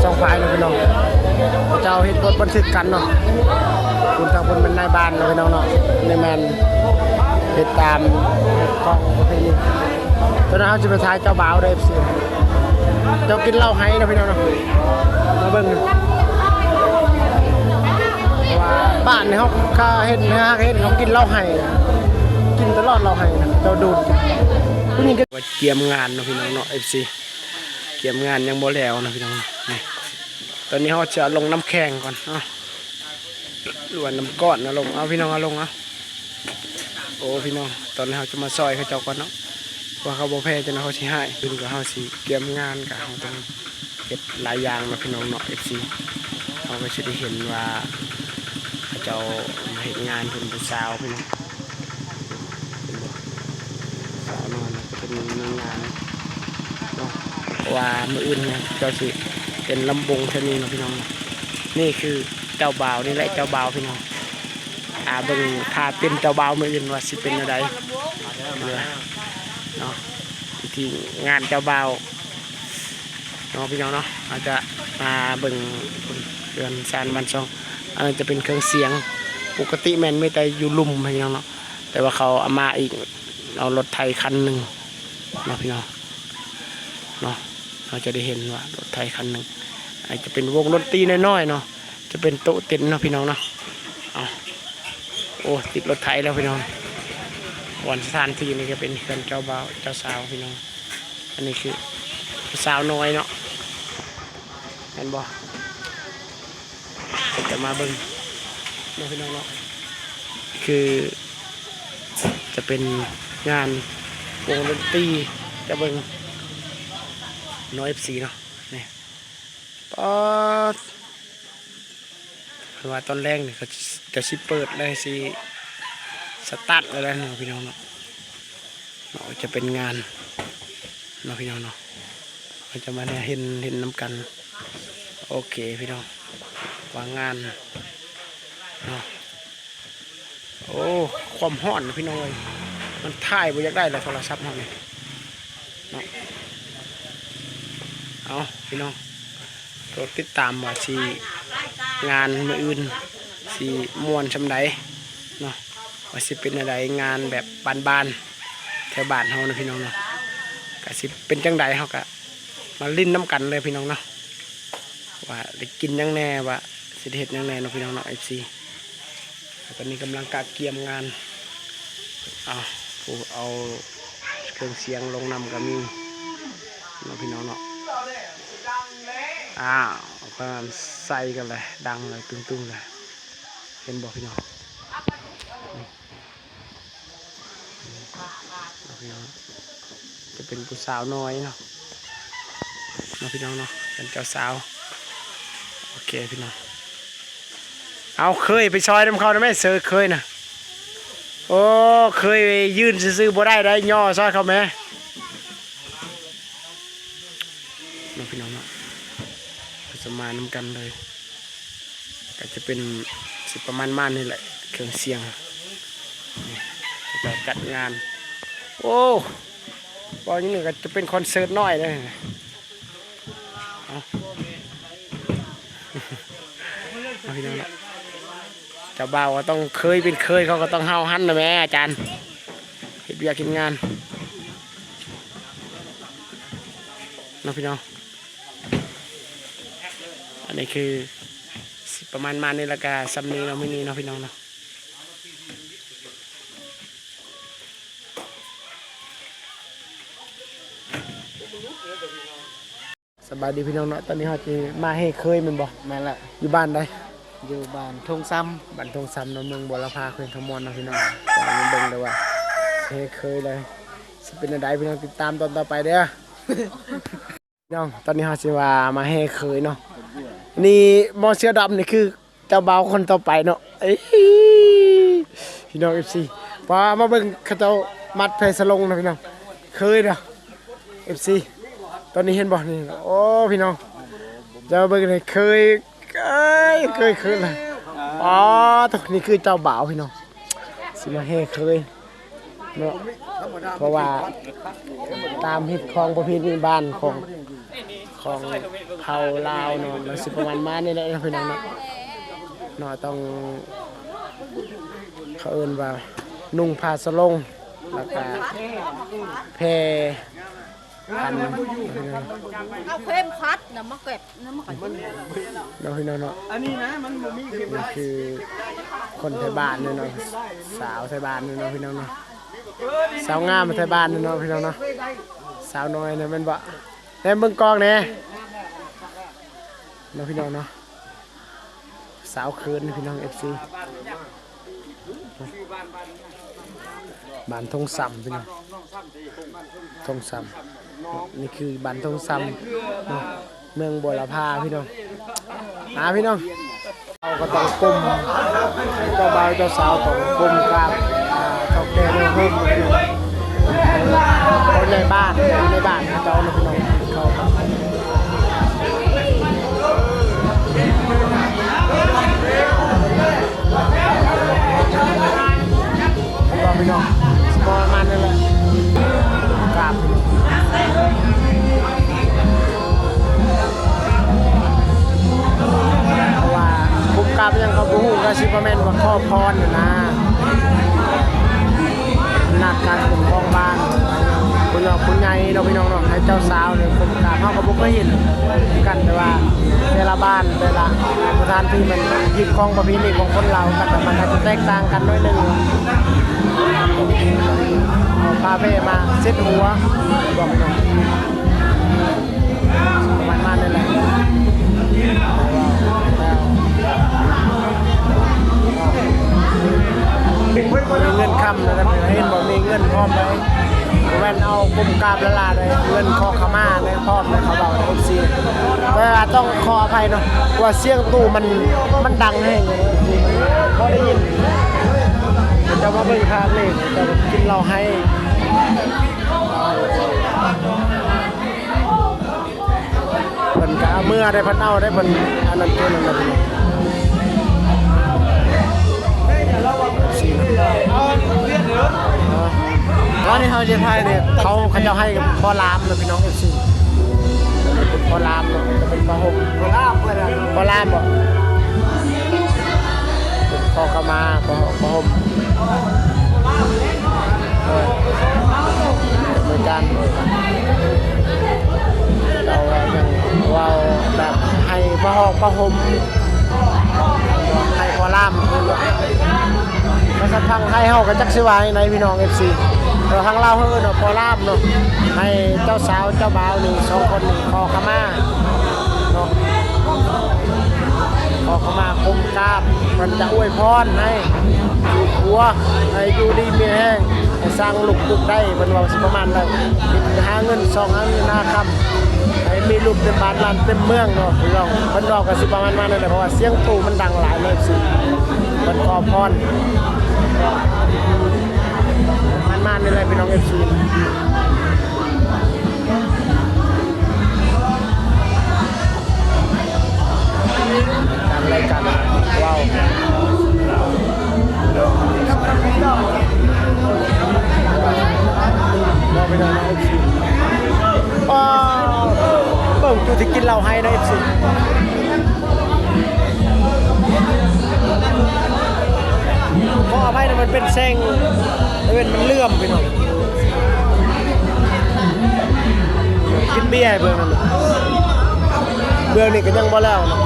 ສອງຝ່າຍເນາະພີ່ນ້ອງ ເຂົາເຈົ້າເຮັດບົດບັນທຶກກັນເນາະ. ຄຸນທາງເພິ່ນແມ່ນນາຍບ້ານເນາະພີ່ນ້ອງເນາະ ນີ້ແມ່ນເຮັດຕາມຂອງປະເພນີ. ຕອນນັ້ນເຮົາຈະໄປຖ່າຍເຈົ້າບ່າວເດີ ເອັຟຊີ ເຈົ້າກິນເຫຼົ້າໄຫ້ເນາະພີ່ນ້ອງເນາະ. ມາເບິ່ງ ເພາະວ່າບ້ານນີ້ເຮົາກະເຫັນ ຫາກະເຫັນເຂົາກິນເຫຼົ້າໄຫ້ ກິນຕະຫຼອດເຫຼົ້າໄຫ້ ເຈົ້າດູດ. ຜູ້ຍິງກະກຽມງານເນາະພີ່ນ້ອງເນາະ ເອັຟຊີ ກຽມງານຍັງບໍ່ແລ້ວເນາະພີ່ນ້ອງ. ນີ້ ຕອນນີ້ເຮົາຈະລົງນ້ຳແຂງກ່ອນເນາະ ຫຼືວ່ານ້ຳກ້ອນນະ ລົງ ເອົາພີ່ນ້ອງ ເອົາລົງ ເອົາ. ໂອ້ ພີ່ນ້ອງ ຕອນນີ້ເຮົາຈະມາຊ່ອຍເຂົາເຈົ້າກ່ອນເນາະ ເພາະວ່າເຂົາບໍ່ແພ້ຈັ່ງໃດເຂົາຊິຮ້າຍ. ເພິ່ນກະ ເຮົາຊິກຽມງານກະ ເຮົາຕ້ອງເຮັດຫຼາຍຢ່າງເນາະພີ່ນ້ອງເນາະ ເອັຟຊີ. ເຮົາກະຊິໄດ້ເຫັນວ່າເຂົາເຈົ້າມາເຮັດງານເພິ່ນຜູ້ສາວພີ່ນ້ອງ ເຫັນບໍ່? ສາວນ້ອຍເນາະ ຈະເປັນງານເນາະ ເພາະວ່າມື້ອື່ນເຂົາເຈົ້າຊິເປັນລຳວົງແຖວນີ້ເນາະພີ່ນ້ອງ. ນີ້ຄືເຈົ້າບ່າວ ນີ້ແຫຼະເຈົ້າບ່າວພີ່ນ້ອງ. ຖ້າເບິ່ງ ຖ້າເປັນເຈົ້າບ່າວມື້ອື່ນວ່າຊິເປັນແນວໃດເນາະ ທີ່ງານເຈົ້າບ່າວເນາະພີ່ນ້ອງເນາະ. ເຮົາຈະມາເບິ່ງເຮືອນຊານບ້ານຊ່ອງ ອັນນັ້ນຈະເປັນເຄື່ອງສຽງ ປົກກະຕິແມ່ນມີແຕ່ຢູ່ລຸ່ມພີ່ນ້ອງເນາະ ແຕ່ວ່າເຂົາເອົາມາອີກ ເອົາລົດໄຖຄັນໜຶ່ງເນາະພີ່ນ້ອງເນາະ. ເຮົາຈະໄດ້ເຫັນວ່າລົດໄຖຄັນໜຶ່ງ ອາດຈະເປັນວົງດົນຕີນ້ອຍໆເນາະ ຈະເປັນໂຕະເຕັນເນາະພີ່ນ້ອງເນາະ. ເອົາ ໂອ້ ຕິດລົດໄຖແລ້ວພີ່ນ້ອງ. ບ່ອນສະຖານທີ່ນີ້ກະເປັນເຮືອນເຈົ້າບ່າວເຈົ້າສາວພີ່ນ້ອງ. ອັນນີ້ຄືສາວນ້ອຍເນາະ ແມ່ນບໍ່? ຈະມາເບິ່ງເນາະພີ່ນ້ອງເນາະ ຄືຈະເປັນງານວົງດົນຕີ ຈະເບິ່ງເນາະ ເອັຟຊີເນາະ. ນີ້ ປາດ ເພິ່ນວ່າຕອນແລງນີ້ເຂົາຈະຊິເປີດແລ້ວ ຊິສະຕາດແລ້ວເນາະພີ່ນ້ອງເນາະ. ເນາະ ຈະເປັນງານເນາະພີ່ນ້ອງເນາະ ເຮົາຈະມາເຫັນ ເຫັນນຳກັນ. ໂອເຄພີ່ນ້ອງ ວ່າງານເນາະ. ໂອ້ ຄວາມຮ້ອນພີ່ນ້ອງເອີຍ ມັນຖ່າຍບໍ່ຢາກໄດ້ລະໂທລະສັບເຮົານີ້ເນາະ. ເອົາພີ່ນ້ອງ ໂປດຕິດຕາມວ່າຊິ ງານມື້ອື່ນຊິມ່ວນສ່ຳໃດເນາະ ວ່າຊິເປັນແນວໃດ ງານແບບບ້ານໆ ແຖວບ້ານເຮົານະພີ່ນ້ອງເນາະ. ກະຊິເປັນຈັ່ງໃດ ເຮົາກະມາຫຼິ້ນນຳກັນເລີຍພີ່ນ້ອງເນາະ ວ່າໄດ້ກິນຫຍັງແດ່ ວ່າຊິໄດ້ເຮັດຫຍັງແດ່ເນາະພີ່ນ້ອງເນາະ ເອັຟຊີ. ຕອນນີ້ກຳລັງກະກຽມງານ ເອົາ ຜູ້ເອົາເຄື່ອງສຽງລົງນຳກະມີເນາະພີ່ນ້ອງເນາະ. ອ້າວ ເພິ່ນໃສ່ກັນແຫຼະ ດັງແລ້ວ ຕຶ້ງໆ ແລ້ວ ເຫັນບໍ່ພີ່ນ້ອງ? ເນາະພີ່ນ້ອງ ຈະເປັນຜູ້ສາວນ້ອຍເນາະ ເນາະພີ່ນ້ອງເນາະ ເປັນເຈົ້າສາວ. ໂອເຄພີ່ນ້ອງ ເອົາ ເຄີຍໄປຊ່ອຍນຳເຂົາໄດ້ແມ້ ເຊີເຄີຍນະ. ໂອ້ ເຄີຍຢືນຊື່ໆບໍ່ໄດ້ໄດ໋ ຍໍຊ່ອຍເຂົາແມ້ ເນາະພີ່ນ້ອງເນາະ. ເຮົາຈະມານຳກັນເລີຍ ກະຈະເປັນຊິປະມານມານີ້ແຫຼະ ເຄື່ອງສຽງ ນີ້ ເຂົາຈັດງານ. ໂອ້ ເວົ້າຢ່າງໜຶ່ງກະຈະເປັນຄອນເສີດນ້ອຍເດ້. ເອົາ ເອົາພີ່ນ້ອງເນາະ ເຈົ້າບ່າວກະຕ້ອງເຄີຍເປັນເຄີຍ ເຂົາກະຕ້ອງເຮົາຫັ້ນນະແມ້ອາຈານ ເຮັດວຽກເຮັດງານເນາະພີ່ນ້ອງ. ອັນນີ້ຄືຊິປະມານມານີ້ ລະກະສ່ຳນີ້ເນາະ ມື້ນີ້ເນາະພີ່ນ້ອງເນາະ. ສະບາຍດີພີ່ນ້ອງເນາະ ຕອນນີ້ເຮົາຊິມາແຫ່ເຄີຍແມ່ນບໍ່? ແມ່ນແຫຼະ ຢູ່ບ້ານໃດ? ຢູ່ບ້ານທົ່ງຊຳ ບ້ານທົ່ງຊຳເນາະ ເມືອງບົວລະພາ ແຂວງຄຳມ່ວນເນາະພີ່ນ້ອງ. ດຽວມາເບິ່ງເດີວ່າແຫ່ເຄີຍໃດ ຊິເປັນແນວໃດ ພີ່ນ້ອງ ຕິດຕາມຕອນຕໍ່ໄປເດີ. ພີ່ນ້ອງ ຕອນນີ້ເຮົາຊິວ່າມາແຫ່ເຄີຍເນາະ ນີ້ໝໍ້ເສືອດຳນີ້ຄືເຈົ້າບ່າວຄົນຕໍ່ໄປເນາະ. ເອີຍ ພີ່ນ້ອງ ເອັຟຊີ ວ່າມາເບິ່ງເຂົາເຈົ້າມັດແພສະຫຼົງນະພີ່ນ້ອງ ເຄີຍເນາະ ເອັຟຊີ. ຕອນນີ້ເຫັນບໍ່ນີ້ ໂອ້ ພີ່ນ້ອງ ຈະມາເບິ່ງນີ້ ເຄີຍ ເຄີຍ ເຄີຍ ເຄີຍລະ ອໍ ໂທ້ ນີ້ຄືເຈົ້າບ່າວພີ່ນ້ອງ ຊິມາແຫ່ເຄີຍ. ເນາະ ເພາະວ່າຕາມຮີດຄອງປະເພນີບ້ານຂອງ ຂອງເຜົ່າລາວເນາະ ມັນຊິປະມານມານີ້ແຫຼະເນາະ ພີ່ນ້ອງເນາະ ເນາະ ຕ້ອງ ເຂົາເອີ້ນວ່ານຸ່ງຜ້າສະໂລງ ແລ້ວກະແຜ່ ອັນ ເອົາເຂັມຂັດນະມາເກັບນະມາກັນເນາະ ພີ່ນ້ອງເນາະ ອັນນີ້ນະ ມັນບໍ່ມີເຂັມ ນີ້ຄືຄົນໄທບ້ານເນາະ ສາວໄທບ້ານເນາະ ພີ່ນ້ອງເນາະ ສາວງາມໄທບ້ານເນາະ ພີ່ນ້ອງເນາະ ສາວນ້ອຍນະ ແມ່ນບໍ່ ແນມເບິ່ງກ້ອງແດ່ເນາະ ພີ່ນ້ອງເນາະ. ສາວເຂີນພີ່ນ້ອງ ເອັຟຊີ ບ້ານທົ່ງຊຳພີ່ນ້ອງ ທົ່ງຊຳ ນີ້ຄືບ້ານທົ່ງຊຳເນາະ ເມືອງບົວລະພາພີ່ນ້ອງ ອ່າ ພີ່ນ້ອງ ເຮົາກໍຕ້ອງກົ້ມ ເຈົ້າບ່າວເຈົ້າສາວຕ້ອງກົ້ມກາບ ອ່າ ເຖົ້າແກ່ແນວເຮີກ ຄົນໃນບ້ານ ໃນບ້ານເຂົາເຈົ້າເນາະ ພີ່ນ້ອງ ເຂົາ ພີ່ນ້ອງ ປະມານນັ້ນແຫຼະ ກາບ ເພາະວ່າກຸມກາບຫຍັງເຂົາບໍ່ຮູ້ ກໍຊິປະມານວ່າຂໍພອນຫັ້ນນະ ອຳນາດການປົກຄອງບ້ານ ຜູ້ໃຫຍ່ເນາະ ພີ່ນ້ອງເນາະ ໃຫ້ເຈົ້າສາວນີ້ກົ້ມກາບ ເຮົາກໍບໍ່ເຄີຍເຫັນຄືກັນ ແຕ່ວ່າແຕ່ລະບ້ານ ແຕ່ລະສະຖານທີ່ ມັນຮີດຄອງປະເພນີຂອງຄົນລາວກັນ ມັນອາດຈະແຕກຕ່າງກັນໜ້ອຍໜຶ່ງ ເອົາຜ້າແຜ່ມາເຊັດຫົວ ບອກເນາະ. ປະມານນັ້ນແຫຼະ ມີເງິນຄຳນະ ເຫັນບໍ່ ມີເງິນພ້ອມໄດ໋ ບໍ່ແມ່ນເອົາກົ້ມກາບລ້າໆໄດ໋ ເງິນຂໍຂະມາໄດ້ພ້ອມໄດ໋ ເຂົາເວົ້າ ເອັຟຊີ ແຕ່ວ່າຕ້ອງຂໍອະໄພເນາະ ເພາະວ່າສຽງຕູ້ມັນ ມັນດັງແຮງ ພໍໄດ້ຍິນ ເຂົາເຈົ້າມາເບິ່ງພາບນີ້ ເຂົາເຈົ້າກິນເຫຼົ້າໄຮ. ເພິ່ນກະເອົາເມືອໄດ້ ເພິ່ນເອົາໄດ້ ເພິ່ນອັນນັ້ນຕົວນັ້ນນະ ຕອນນີ້ເຮົາຈະຖ່າຍນີ້ ເຂົາ ເຂົາເຈົ້າໃຫ້ພໍ່ລາມນະ ພີ່ນ້ອງ ເອັຟຊີ ພໍ່ລາມເນາະ ຈະເປັນຜ້າຫົ່ມ ພໍ່ລາມ ພໍ່ລາມບໍ ຂໍຂະມາ ຜ້າຫົ່ມ ເອີ ເປັນການ ເວົ້າຫຍັງ ເວົ້າແບບໃຫ້ຜ້າຫົ່ມ ຜ້າຫົ່ມ ໃຫ້ພໍ່ລາມ ພາສາຝັ່ງໄທເຮົາກໍຈັກຊິວ່າຈັ່ງໃດ ພີ່ນ້ອງ ເອັຟຊີ ແຕ່ທາງລາວເຮົາເອີ້ນວ່າພໍ່ລາມເນາະ ໃຫ້ເຈົ້າສາວເຈົ້າບ່າວນີ້ ສອງຄົນນີ້ ຂໍຂະມາເນາະ ຂໍຂະມາ ກົ້ມກາບ ເພິ່ນຈະອວຍພອນໃຫ້ລູກຜົວ ໃຫ້ຢູ່ດີມີແຮງ ໃຫ້ສ້າງລູກປຸກໄດ້ ເພິ່ນເວົ້າຊິປະມານນັ້ນ ເຮັດຫາເງິນຊອກຫາເງິນຫາຄຳ ໃຫ້ມີລູກເຕັມບ້ານຫຼານເຕັມເມືອງເນາະ ພີ່ນ້ອງ ເພິ່ນເວົ້າກໍຊິປະມານນັ້ນແຫຼະ ເພາະວ່າສຽງຕູ້ມັນດັງຫຼາຍເນາະ ເອັຟຊີ ເພິ່ນຂໍພອນ ປະມານນີ້ແຫຼະ ພີ່ນ້ອງ ເອັຟຊີ. ການລາຍການເວົ້າ ເວົ້າໄປແລ້ວເນາະ ເອັຟຊີ ປ້າ ເບິ່ງຈຸທີ່ກິນເຫຼົ້າໄຮເນາະ ເອັຟຊີ ຂໍອະໄພນະ ມັນເປັນແສງຕາເວັນມັນເຫຼື້ອມ ພີ່ນ້ອງ. ກິນເບຍໃຫ້ເບິ່ງນັ້ນ ເບື້ອງນີ້ກໍຍັງບໍ່ແລ້ວເນາະ.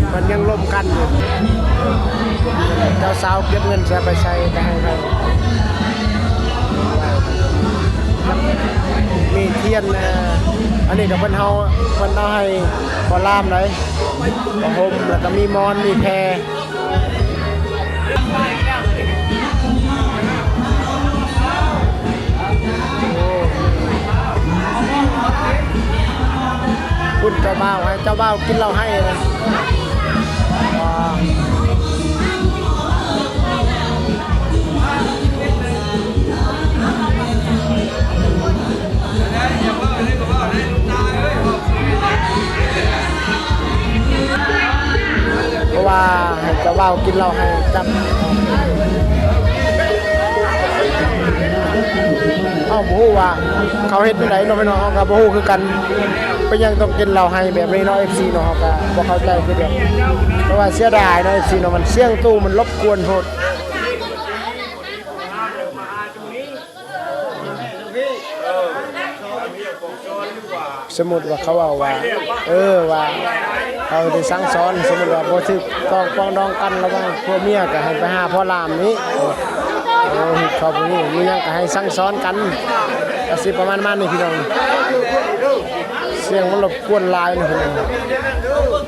ເພິ່ນຍັງລົມກັນຢູ່ ເຈົ້າສາວເກັບເງິນຊິເອົາໄປໃສ ໄປໃຫ້ໃຜ ມີທຽນ ເອີ ອັນນີ້ກໍເພິ່ນເຮົາ ເພິ່ນເອົາໃຫ້ພໍ່ລາມໄດ໋ ຜ້າຫົ່ມ ແລ້ວກໍມີໝອນ ມີແພ. ພຸ້ນກໍ ບ່າວ ໃຫ້ເຈົ້າບ່າວກິນເຫຼົ້າໄຫ້ນະ. ເພາະວ່າໃຫ້ເຈົ້າບ່າວກິນເຫຼົ້າໄຫ້ຈັບ ເຮົາບໍ່ຮູ້ວ່າເຂົາເຮັດຈັ່ງໃດເນາະພີ່ນ້ອງ ເຮົາກໍບໍ່ຮູ້ຄືກັນ ເປັນຫຍັງຕ້ອງກິນເຫຼົ້າໄຫ້ແບບນີ້ເນາະ ເອັຟຊີເນາະ ເຮົາກໍບໍ່ເຂົ້າໃຈຄືກັນ ແຕ່ວ່າເສຍດາຍເນາະ ເອັຟຊີເນາະ ມັນສຽງຕູ້ມັນລົບກວນໂພດ. ສົມມຸດວ່າເຂົາເວົ້າວ່າ ເອີ ວ່າເຂົາໄດ້ສັ່ງສອນ ສົມມຸດວ່າບໍ່ຖືກຕ້ອງປອງດອງກັນລະຫວ່າງຜົວເມຍ ກໍໃຫ້ໄປຫາພໍ່ຫຼານນີ້ ເອີ ເຂົາຜູ້ນີ້ມີຫຍັງກໍໃຫ້ສັ່ງສອນກັນ ກໍຊິປະມານ ມານນີ້ພີ່ນ້ອງ ສຽງມັນລົບກວນຫຼາຍນະພີ່ນ້ອງ.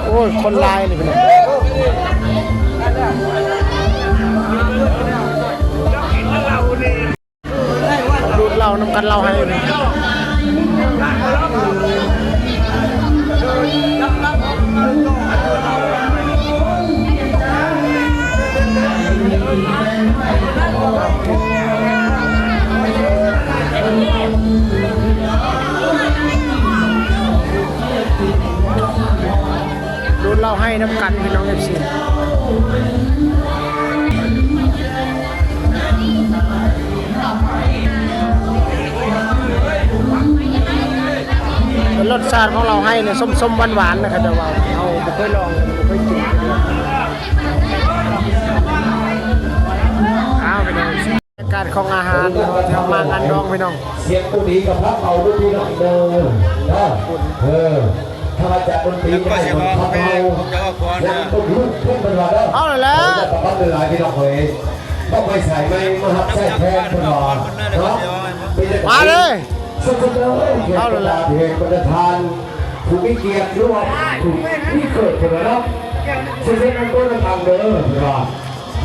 ໂອ້ຍ ຄົນຫຼາຍນີ້ພີ່ນ້ອງ ດູດເຫຼົ້ານຳກັນ ເຫຼົ້າໄຫ້. ດູດເຫຼົ້າໄຫ້ນຳກັນພີ່ນ້ອງ ເອັຟຊີ ລົດຊາດຂອງເຫຼົ້າໄຫ້ນີ້ສົ້ມໆ ຫວານໆ ນະ ເຂົາເຈົ້າວ່າ ເຮົາບໍ່ເຄີຍລອງ ບໍ່ເຄີຍກິນ. ອ້າວ ພີ່ນ້ອງ ບັນຍາກາດຂອງອາຫານ ເຮົາມາງານດອງພີ່ນ້ອງ ສຽງຜູ້ດີກັບພະເຂົາດູພີ່ນ້ອງເດີ ເອີ ຖ້າວ່າຈາກດົນຕີໄດ້ມັນພັກເຮົາ ຍັງຕ້ອງລຸກຂຶ້ນເພິ່ນວ່າເດີ ເອົາແລ້ວ ຂອບໃຈຫຼາຍພີ່ນ້ອງເອີຍ ບໍ່ໄປໃສໄໝ ມາຮັບໃຊ້ແທນເພິ່ນວ່າເນາະ ເປັນຈັ່ງໃດ ມາເລີຍ ເອົາແລ້ວ ເປັນປະທານ ຜູ້ມີກຽດ ຫຼືວ່າຜູ້ມີເກີດເພິ່ນວ່າເນາະ ເຊີນນຳຕົວນຳທາງເດີ ເພິ່ນວ່າ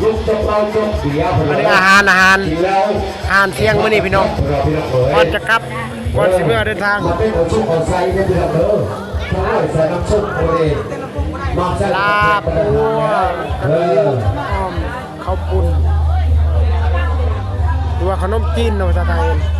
ລຸກຈາກເຫຼົ້າຈາກເບຍ ເພິ່ນວ່າ ອັນນີ້ອາຫານ ອາຫານ ກິນແລ້ວ ອາຫານທ່ຽງມື້ນີ້ພີ່ນ້ອງ ກ່ອນຈະກັບ ກ່ອນຊິເມືອເດີນທາງ ມາເປັນເອົາຊຸກເອົາໃສ່ເດີພີ່ນ້ອງເດີ ທັງຫຼາຍໃສ່ນ້ຳຊຸກ ເອີ ມາໃສ່ ລາບ ເອີ ເຂົ້າປຸ້ນ ຫຼືວ່າຂະໜົມຈີນເນາະ ພາສາໄທ.